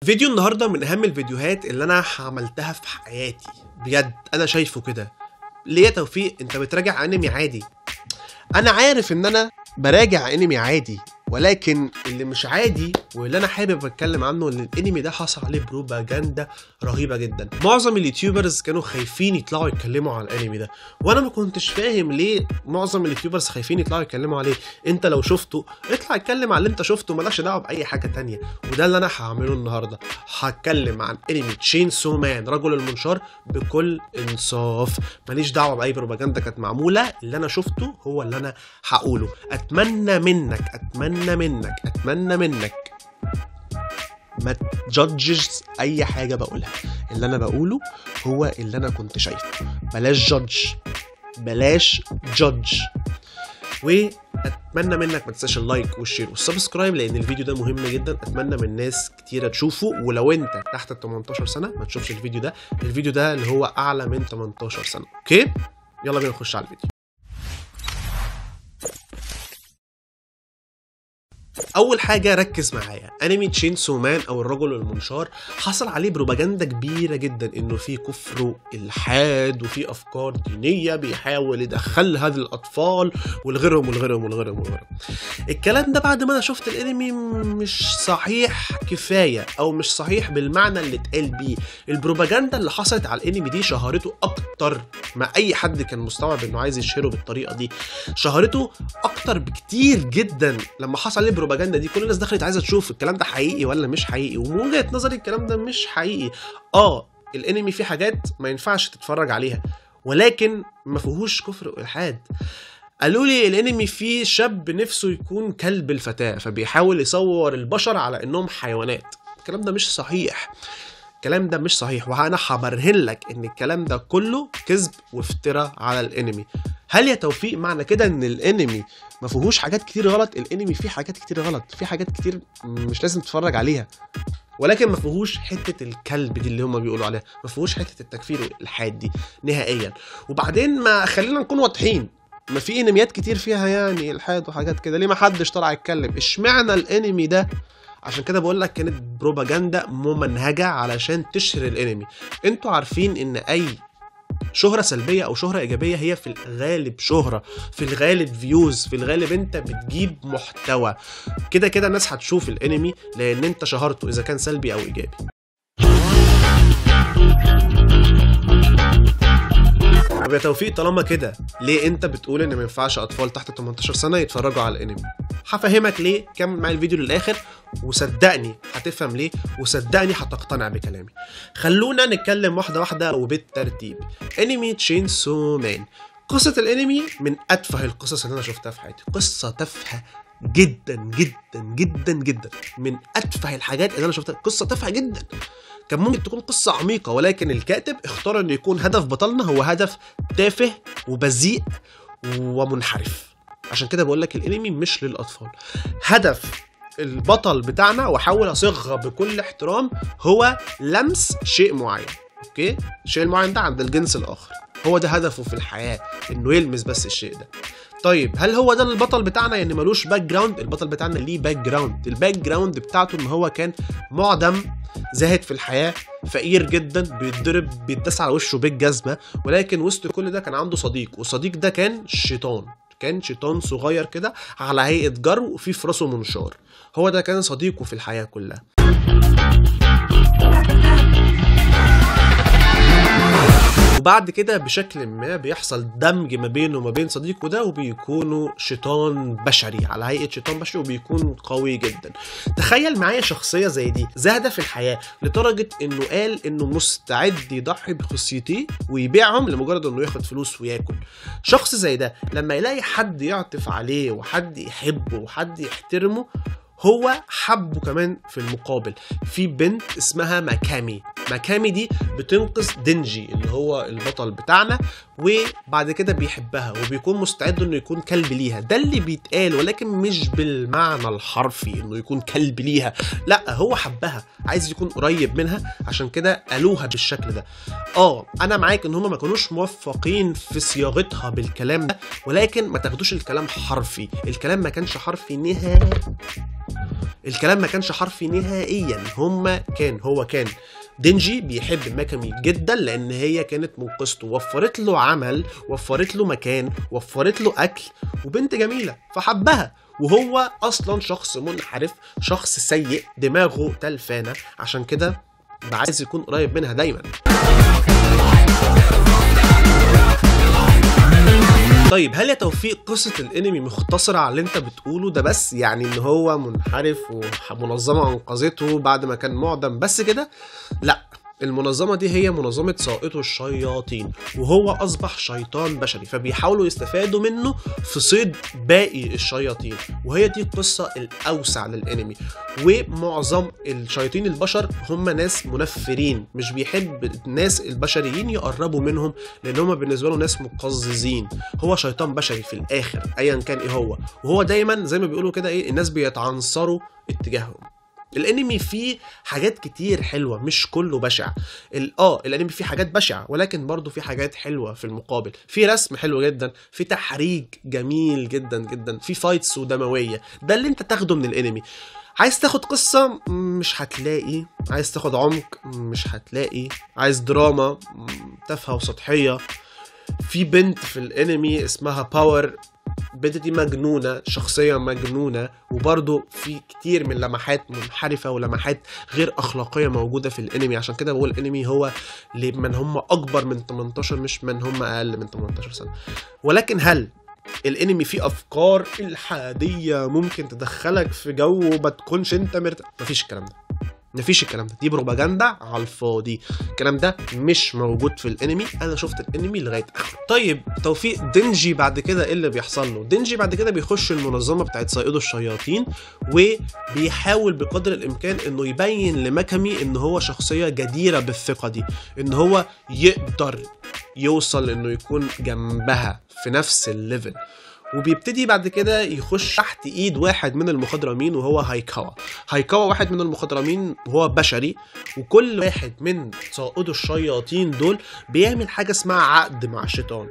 فيديو النهارده من اهم الفيديوهات اللي انا عملتها في حياتي بجد، انا شايفه كده. ليه يا توفيق انت بتراجع انمي عادي؟ انا عارف ان انا براجع انمي عادي، ولكن اللي مش عادي واللي انا حابب اتكلم عنه ان الانمي ده حصل عليه بروباجندا رهيبة جدا. معظم ال YouTubers كانوا خايفين يطلعوا يتكلموا على الانمي ده، وانا ما كنتش فاهم ليه معظم ال YouTubers خايفين يطلعوا يتكلموا عليه. انت لو شفته اطلع اتكلم على اللي انت شفته، مالكش دعوه باي حاجة تانية. وده اللي انا هعمله النهارده، هتكلم عن انمي Chainsaw Man رجل المنشار بكل انصاف، ماليش دعوه باي بروباجندا كانت معمولة، اللي انا شفته هو اللي انا هقوله. اتمنى منك اتمنى منك اتمنى منك ما ت judge ش اي حاجة بقولها، اللي انا بقوله هو اللي انا كنت شايفه. بلاش judge، بلاش judge. واتمنى منك ما تنساش ال like وال share وال subscribe لان الفيديو ده مهم جدا، اتمنى من ناس كتيرة تشوفه. ولو انت تحت ال 18 سنة ما تشوفش الفيديو ده، الفيديو ده اللي هو اعلى من 18 سنة. okay، يلا بينا نخش على الفيديو. اول حاجة ركز معايا، انمي Chainsaw Man او الرجل المنشار حصل عليه بروباجندا كبيرة جدا، انه في كفر والحاد وفي افكار دينية بيحاول يدخلها للاطفال والغيرهم والغيرهم والغيرهم والغيرهم. الكلام ده بعد ما انا شفت الانمي مش صحيح كفاية، او مش صحيح بالمعنى اللي اتقال بيه. البروباجندا اللي حصلت على الانمي دي شهرته اكتر ما اي حد كان مستوعب انه عايز يشهره بالطريقة دي، شهرته اكتر بكتير جدا. لما حصل عليه البروباجندا دي كل الناس دخلت عايزه تشوف الكلام ده حقيقي ولا مش حقيقي، ومن وجهه نظري الكلام ده مش حقيقي. الانمي فيه حاجات ما ينفعش تتفرج عليها، ولكن ما فيهوش كفر والحاد. قالوا لي الانمي فيه شاب نفسه يكون كلب الفتاة، فبيحاول يصور البشر على انهم حيوانات. الكلام ده مش صحيح، الكلام ده مش صحيح، وانا هبرهن لك ان الكلام ده كله كذب وافتراء على الانمي. هل يا توفيق معنى كده ان الانمي ما فيهوش حاجات كتير غلط؟ الانمي فيه حاجات كتير غلط، فيه حاجات كتير مش لازم تتفرج عليها، ولكن ما فيهوش حتة الكلب دي اللي هم بيقولوا عليها، ما فيهوش حتة التكفير والالحاد دي نهائيا. وبعدين ما خلينا نكون واضحين، ما في انميات كتير فيها يعني الحاد وحاجات كده، ليه ما حدش طلع يتكلم؟ اشمعنى الانمي ده؟ عشان كده بقول لك كانت بروباجندا ممنهجه علشان تشهر الانمي. انتوا عارفين ان اي شهرة سلبية او شهرة ايجابية هي في الغالب شهرة، في الغالب views، في الغالب انت بتجيب محتوى. كده كده الناس هتشوف الانمي لان انت شهرته اذا كان سلبي او ايجابي. طب يا توفيق طالما كده ليه انت بتقول ان ما ينفعش اطفال تحت 18 سنة يتفرجوا على الانمي؟ هفهمك ليه، كمل معايا الفيديو للاخر وصدقني هتفهم ليه، وصدقني هتقتنع بكلامي. خلونا نتكلم واحدة واحدة وبالترتيب. انمي Chainsaw Man، قصة الانمي من اتفه القصص اللي انا شفتها في حياتي، قصة تافهة جدا جدا جدا جدا، من اتفه الحاجات اللي انا شفتها، قصة تافهة جدا. كان ممكن تكون قصة عميقة، ولكن الكاتب اختار انه يكون هدف بطلنا هو هدف تافه وبذيء ومنحرف. عشان كده بقول لك الانمي مش للاطفال. هدف البطل بتاعنا، واحاول اصيغها بكل احترام، هو لمس شيء معين. okay، الشيء المعين ده عند الجنس الاخر، هو ده هدفه في الحياة، انه يلمس بس الشيء ده. طيب هل هو ده البطل بتاعنا؟ يعني ملوش background؟ البطل بتاعنا ليه background، ال background بتاعته ان هو كان معدم، زاهد في الحياة، فقير جدا، بيتضرب، بيتداس على وشه بالجزمه، ولكن وسط كل ده كان عنده صديق، والصديق ده كان شيطان، كان شيطان صغير كده على هيئة جرو وفي في راسه منشار. هو ده كان صديقه في الحياة كلها. وبعد كده بشكل ما بيحصل دمج ما بينه وما بين صديقه ده، وبيكونوا شيطان بشري على هيئة شيطان بشري، وبيكون قوي جدا. تخيل معايا شخصية زي دي زاهدة في الحياة لدرجة انه قال انه مستعد يضحي بخصيتيه ويبيعهم لمجرد انه ياخد فلوس وياكل. شخص زي ده لما يلاقي حد يعطف عليه وحد يحبه وحد يحترمه، هو حبه كمان في المقابل. في بنت اسمها ماكامي، ماكامي دي بتنقذ دينجي اللي هو البطل بتاعنا، وبعد كده بيحبها وبيكون مستعد انه يكون كلب ليها. ده اللي بيتقال، ولكن مش بالمعنى الحرفي انه يكون كلب ليها، لا هو حبها، عايز يكون قريب منها، عشان كده قالوها بالشكل ده. انا معاك ان هما ما كانوش موفقين في صياغتها بالكلام ده، ولكن ما تاخدوش الكلام حرفي، الكلام ما كانش حرفي نهائي. الكلام ما كانش حرفي نهائيا. هو كان دينجي بيحب ماكامي جدا لان هي كانت منقذته، وفرت له عمل، وفرت له مكان، وفرت له اكل، وبنت جميلة فحبها. وهو اصلا شخص منحرف، شخص سيء، دماغه تلفانه، عشان كده عايز يكون قريب منها دايما. طيب هل يا توفيق قصة الانمي مختصرة على اللي انت بتقوله ده بس؟ يعني ان هو منحرف ومنظمة انقذته بعد ما كان معدم بس كده؟ لا، المنظمة دي هي منظمة سائطو الشياطين، وهو أصبح شيطان بشري، فبيحاولوا يستفادوا منه في صيد باقي الشياطين، وهي دي القصة الأوسع للأنمي. ومعظم الشياطين البشر هم ناس منفرين، مش بيحب الناس البشريين يقربوا منهم لأن هم بالنسبة له ناس مقززين. هو شيطان بشري في الآخر أيا كان إيه هو، وهو دايما زي ما بيقولوا كده إيه، الناس بيتعنصروا اتجاههم. الانمي فيه حاجات كتير حلوة، مش كله بشع. الانمي فيه حاجات بشعة، ولكن برضه فيه حاجات حلوة في المقابل. في رسم حلو جدا، في تحريك جميل جدا جدا، في fights ودمويه. ده اللي انت تاخده من الانمي. عايز تاخد قصة مش هتلاقي، عايز تاخد عمق مش هتلاقي، عايز دراما تافهة وسطحيه. في بنت في الانمي اسمها باور، البنت دي مجنونة، شخصية مجنونة، وبرضه في كتير من لمحات منحرفة ولمحات غير أخلاقية موجودة في الأنمي. عشان كده بقول الأنمي هو لمن هم أكبر من 18 مش من هم أقل من 18 سنة. ولكن هل الأنمي فيه أفكار إلحادية ممكن تدخلك في جو ما تكونش أنت مرتاح؟ مفيش الكلام ده، مفيش الكلام ده، دي بروباجندا على الفاضي. الكلام ده مش موجود في الانمي، انا شفت الانمي لغاية اخره. طيب توفيق، دينجي بعد كده ايه اللي بيحصل له؟ دينجي بعد كده بيخش المنظمة بتاعت صيادو الشياطين، وبيحاول بقدر الامكان انه يبين لماكامي ان هو شخصية جديرة بالثقة دي، ان هو يقدر يوصل انه يكون جنبها في نفس ال level. وبيبتدي بعد كده يخش تحت ايد واحد من المخضرمين وهو هايكاوا. هايكاوا واحد من المخضرمين وهو بشري، وكل واحد من صائدو الشياطين دول بيعمل حاجة اسمها عقد مع الشيطان.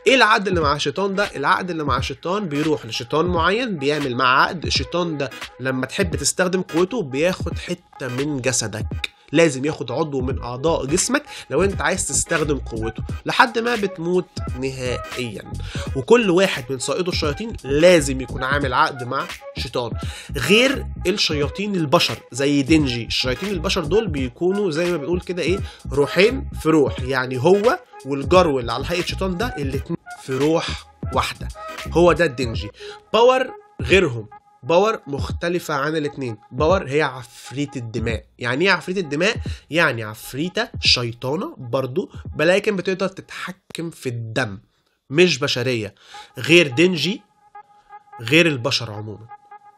ايه العقد اللي مع الشيطان ده؟ العقد اللي مع الشيطان بيروح لشيطان معين بيعمل معاه عقد. الشيطان ده لما تحب تستخدم قوته بياخد حتة من جسدك، لازم ياخد عضو من اعضاء جسمك لو انت عايز تستخدم قوته، لحد ما بتموت نهائيا. وكل واحد من صائدو الشياطين لازم يكون عامل عقد مع شيطان، غير الشياطين البشر زي دينجي. الشياطين البشر دول بيكونوا زي ما بنقول كده ايه، روحين في روح، يعني هو والجرو اللي على هيئة شيطان ده الاتنين في روح واحدة. هو ده الدينجي. باور غيرهم، باور مختلفة عن الاتنين. باور هي عفريت الدماء. يعني ايه عفريت الدماء؟ يعني عفريتة شيطانة برضو، ولكن بتقدر تتحكم في الدم، مش بشرية، غير دينجي، غير البشر عموما.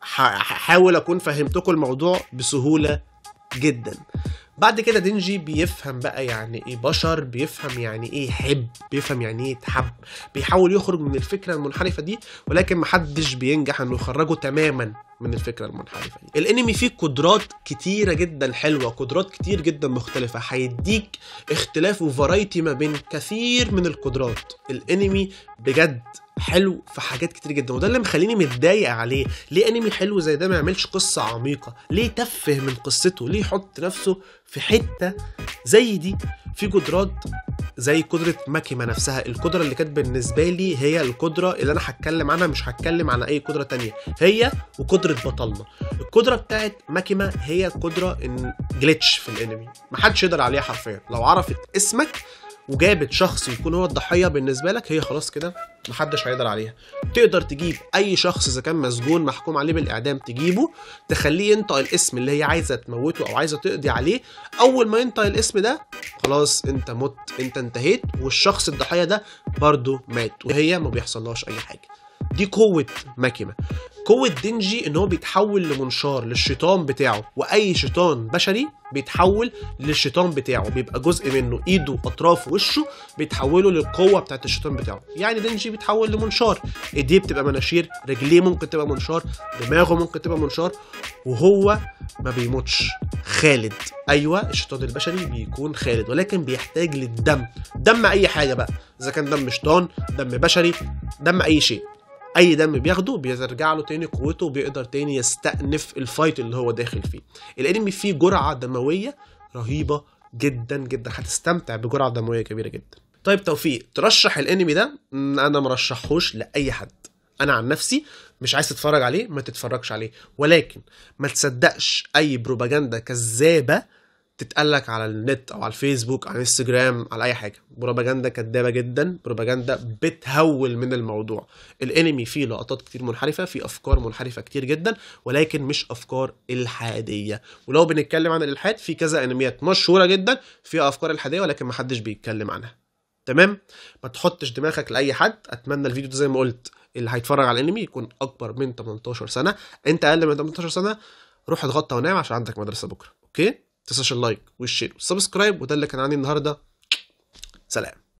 حاول اكون فهمتكم الموضوع بسهولة جدا. بعد كده دينجي بيفهم بقى يعني ايه بشر، بيفهم يعني ايه يحب، بيفهم يعني ايه يتحب، بيحاول يخرج من الفكرة المنحرفة دي، ولكن محدش بينجح انه يخرجه تماما من الفكرة المنحرفة دي. الانمي فيه قدرات كتيرة جدا حلوة، قدرات كتير جدا مختلفة، هيديك اختلاف و variety ما بين كثير من القدرات. الانمي بجد حلو في حاجات كتير جدا، وده اللي مخليني متضايق عليه. ليه انمي حلو زي ده ما يعملش قصة عميقة؟ ليه تفه من قصته؟ ليه يحط نفسه في حتة زي دي؟ في قدرات زي قدرة ماكيما نفسها، القدرة اللي كانت بالنسبة لي هي القدرة اللي أنا هتكلم عنها، مش هتكلم عن أي قدرة تانية، هي وقدرة بطلنا. القدرة بتاعت ماكيما هي قدرة إن glitch في الانمي، محدش يقدر عليها حرفيا. لو عرفت اسمك وجابت شخص يكون هو الضحية بالنسبة لك، هي خلاص كده محدش هيقدر عليها. تقدر تجيب أي شخص إذا كان مسجون محكوم عليه بالإعدام، تجيبه تخليه ينطق الاسم اللي هي عايزة تموته أو عايزة تقضي عليه. أول ما ينطق الاسم ده خلاص أنت مت، أنت انتهيت، والشخص الضحية ده برضه مات، وهي ما بيحصلهاش أي حاجة. دي قوة ماكيما. قوة دينجي ان هو بيتحول لمنشار، للشيطان بتاعه، واي شيطان بشري بيتحول للشيطان بتاعه، بيبقى جزء منه، ايده، اطرافه، وشه بيتحولوا للقوة بتاعت الشيطان بتاعه. يعني دينجي بيتحول لمنشار، ايديه بتبقى مناشير، رجليه ممكن تبقى منشار، دماغه ممكن تبقى منشار، وهو ما بيموتش، خالد. ايوه الشيطان البشري بيكون خالد، ولكن بيحتاج للدم، دم اي حاجة بقى، اذا كان دم شيطان، دم بشري، دم اي شيء. اي دم بياخده بيرجع له تاني قوته، وبيقدر تاني يستأنف ال fight اللي هو داخل فيه. الانمي فيه جرعة دموية رهيبة جدا جدا، هتستمتع بجرعه دموية كبيرة جدا. طيب توفيق، ترشح الانمي ده؟ انا مرشحهوش لاي حد. انا عن نفسي مش عايز تتفرج عليه ما تتفرجش عليه، ولكن ما تصدقش اي بروباجندا كذابه تتقالك على النت او على الفيسبوك، على الانستجرام، على اي حاجة. بروباجندا كدابه جدا، بروباجندا بتهول من الموضوع. الانمي فيه لقطات كتير منحرفة، فيه افكار منحرفة كتير جدا، ولكن مش افكار الحادية. ولو بنتكلم عن الالحاد، في كذا انميات مشهورة جدا فيها افكار الحادية، ولكن ما حدش بيتكلم عنها. تمام؟ ما تحطش دماغك لاي حد. اتمنى الفيديو ده زي ما قلت اللي هيتفرج على الانمي يكون اكبر من 18 سنة. انت اقل من 18 سنة روح اتغطى ونام عشان عندك مدرسه بكره. okay؟ تنساش ال like وال share وال subscribe، وده اللي كان عندي النهارده. سلام.